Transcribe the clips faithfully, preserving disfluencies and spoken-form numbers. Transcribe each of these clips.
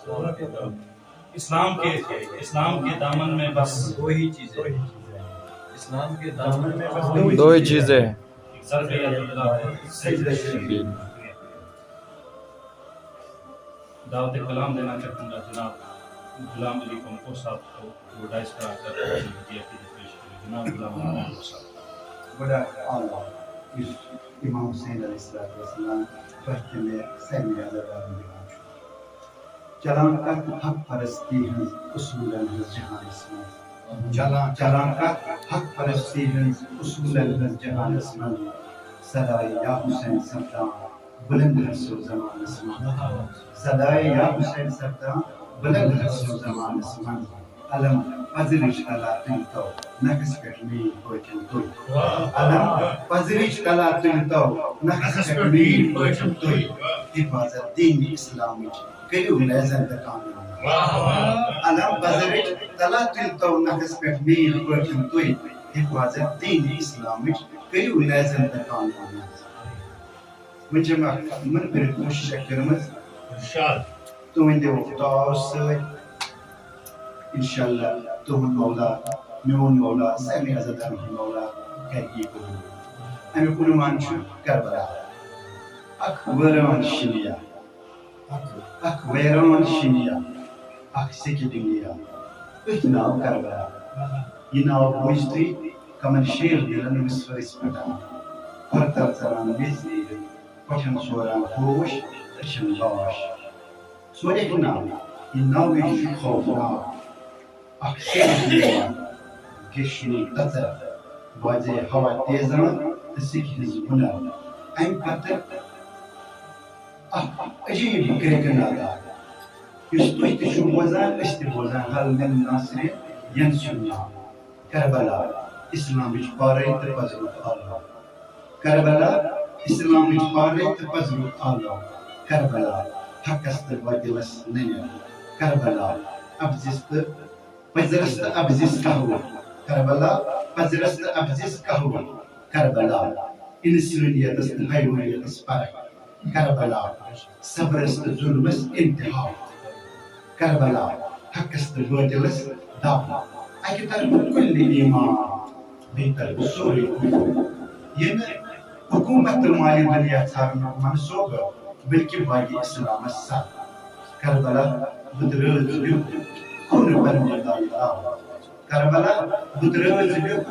اسلام کے اسلام کے دامن میں بس دو ہی چیزیں۔ اسلام کے دامن میں بس دو ہی چیزیں۔ ضرب یداللہ اور سجدہ شریف۔ دعوت کلام دینا چاہوں گا جناب غلام علی کمکور صاحب کو، وہ ڈائس پر آ کر اپنی عقیدت پیش کریں۔ جناب غلام علی کمکور صاحب۔ گۄڈٕ اکھ آلو یُس امام حسین علیہ الصلوۃ والسلام تۄہہِ تہِ مےٚ سارنٕے عزت دارن دِوان چھُ۔ چلان کتھ حق پرستی ہٕنٛز اصوٗلن ہٕنٛز جہانس منٛز۔ چلان چلان کتھ حق پرستی ہٕنٛز اصوٗلن ہٕنٛز جہانس منٛز۔ صدایے یا حسین سپدان بلند ہر سو زمانس منٛز۔ صدایے یا حسین سپدان بلند ہر سو زمانس منٛز۔ علم پزرٕچ کلا تُلۍ تو نکھس پٮ۪ٹھ میٲنۍ پٲٹھۍ تُلۍ۔ علم پزرٕچ کلا تُلۍ تو نکھس پٮ۪ٹھ میٲنۍ پٲٹھۍ تُلۍ۔ حفاظت دین اسلامٕچ کٔرِو لیزن تہٕ قانون۔ علم پزرٕچ کلا تُلۍ تو نکھس پٮ۪ٹھ میٲنۍ پٲٹھۍ تُلۍ۔ حفاظت دین اسلامٕچ کٔرِو لیزن تہٕ قانون۔ وۄنۍ چھِ مےٚ اکھ منفرد کوٗشش اکھ کٔرمٕژ۔ ارشاد۔ تُہٕنٛدیو دعاو سۭتۍ انشاءاللہ تُہُنٛد مولا، میون مولا، سارنٕے عزت دارن ہُنٛد مولا کرِ یہِ قبوٗل۔ اَمیُک عنوان چھُ کربلا، اکھ وٲران شِنیا، اکھ ویران شِنیا، اکھ سیٚکہِ دُنیا، أتھۍ ناو کربلا۔ یہِ ناو بوٗزتھٕے کمن شیر دِلن مِسفر ٲسۍ پھٹان، کھۄر تل ژلان وِز نیٖرِتھ، کۄٹھٮ۪ن ژوران ہوش، أچھن باش۔ سورِ ناو، یہِ ناوٕے چھُ خوفناک۔ اکھ سیٚکہِ دُنیا، گیشنی تژر، وازے ہوا تیزان تہٕ سیٚکہِ ہٕنٛز وُنر۔ امہِ پتہٕ اکھ عجیٖب کرٛیٚکہٕ نادان، یُس تُہۍ تہِ چھِو بوزان، أسۍ تہِ بوزان، حل من ناصرین ینصرنا۔ کربلا، اسلامٕچ پارے تہٕ پزرُک آلو۔ کربلا، اسلامٕچ پارے تہٕ پزرُک آلو۔ کربلا، حقس تہٕ باطلس ننہِ۔ کربلا، ابزِس تہٕ پزرس تہٕ ابزِس قہوٕ۔ کربلا، پزرس تہٕ ابزِس قہوٕ۔ کربلا، انسٲنیتس تہٕ حیوانیتس فرق۔ کربلا، صبرس تہٕ ظلمس انتہا۔ کربلا، حقس تہٕ باطلس دب۔ اکہِ طرفہٕ کُلہِ ایمان، بیٚیہِ طرفہٕ سورُے کفر۔ یہِ نہٕ حکومت تہٕ مالہِ دُنیا ژھارنُک منصوبہٕ، بلکہِ باقی اسلامس سر۔ کربلا، بہٕ تہٕ رٲژ بیوٗٹھ، خوٗنہٕ پننہِ لایہِ آو۔ کربلا، بہٕ تہٕ رٲژ بیوٗٹھ،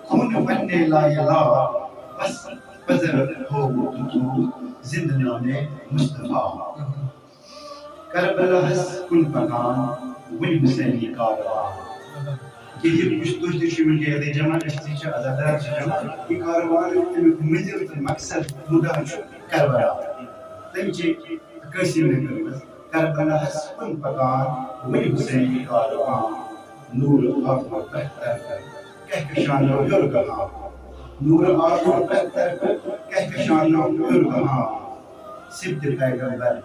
خوٗنہٕ پننہِ لایہِ لاو۔ بس پزر ہووُکھ تہٕ تھووُکھ زندٕ نامے مصطفیٰ۔ کربلاہس کُن پکان وُنہِ حسینی کاروان۔ کہِ یہِ یُس تُہۍ تہِ چھِو وٕنکیٚن ییٚتہِ جمع، أسۍ تہِ چھِ عزادار چھِ جمع۔ یہِ کاروان، اَمیُک مٔنزِل تہٕ مقصد مُدعا چھُ کربلا۔ تَمہِ چہِ عکٲسی مےٚ کٔرمٕژ۔ کربلاہس کُن پکان وُنہِ حسینی کاروان۔ نوٗر آفتاب پرٛٮ۪تھ طرفہٕ کہکشانو ہیوٚر گژھان۔ نوٗر آفتاب پرٛٮ۪تھ طرفہٕ کہکشانو ہیوٚر گژھان۔ سِبتِ پیغمبر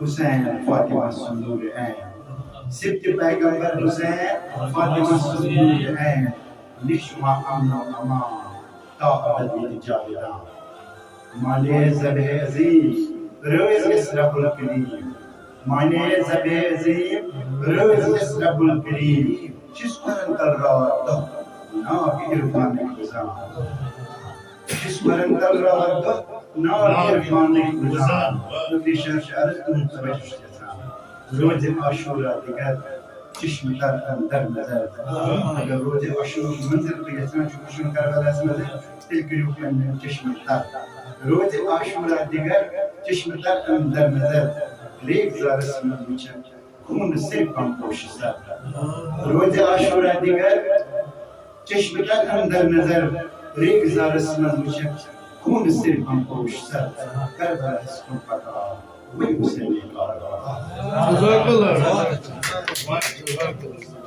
حسین فاطمہ سُنٛد نوٗرِ عین۔ سِبتِ پیغمبر حسین فاطمہ سُنٛد نوٗرِ عین۔ نِش ما امن و امان تا ابد ییٚتہِ جاویدان۔ مانے زبِ عظیم رٲضۍ گژھِ رب الکریم۔ مانے زبِ عظیم رٲضۍ گژھِ رب الکریم۔ چھِس کھۄرن تل راتھ دۄہ ناو عرفانٕکۍ وُزان۔ چھِس کھۄرن تل راتھ دۄہ ناو عرفانٕکۍ وُزان۔ مُفتی شاہ چھِ عرض تُہُنٛد توجہ چھُ یژھان۔ روزِ عاشورا دِگر چشمہٕ تر اندر نظر۔ اگر روزِ عاشورُک منظر تُہۍ یژھان چھِو وٕچھُن کربلاہس منٛز، تیٚلہِ کٔرِو پننٮ۪ن چشمن تر۔ روزِ عاشورا دِگر چشمہٕ تر اندر نظر۔ ریگ زارس منٛز وٕچھن خوٗنہٕ سِر پمپوش سر۔ روزِ عاشورا دِگر چشمہٕ تر اندر نظر۔ ریگ زارس منٛز وٕچھن خوٗنہٕ سِر پمپوش سر۔ کربلاہس کُن پکان وُنہِ حسینی کاروان۔ جزاک اللہ۔